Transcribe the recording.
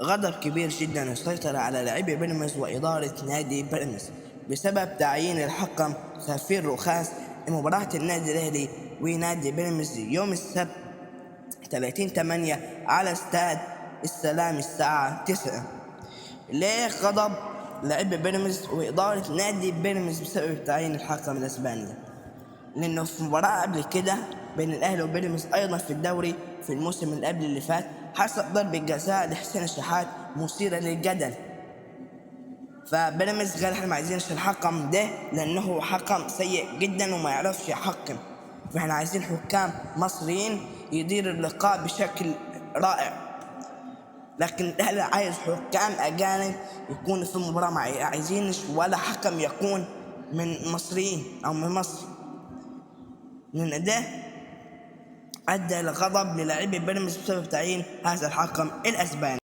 غضب كبير جدا سيطر على لاعبي بيراميدز وإدارة نادي بيراميدز بسبب تعيين الحكم خافير روخاس لمباراة النادي الأهلي ونادي بيراميدز يوم السبت 30/8 على استاد السلام الساعة 9. ليه غضب لاعبي بيراميدز وإدارة نادي بيراميدز بسبب تعيين الحكم الأسباني ده؟ لأنه في مباراة قبل كده بين الأهلي وبيراميدز أيضا في الدوري في الموسم اللي قبل اللي فات حسب ضربة جزاء لحسين الشحات مثيرة للجدل. فبيراميدز قال احنا ما عايزينش الحكم ده لأنه حكم سيء جدا وما يعرفش يحكم، فاحنا عايزين حكام مصريين يدير اللقاء بشكل رائع. لكن الأهلي عايز حكام أجانب يكونوا في المباراة، ما عايزينش ولا حكم يكون من مصريين أو من مصر، لأن ده أدى لغضب للاعبي بيراميدز بسبب تعيين هذا الحكم الأسباني.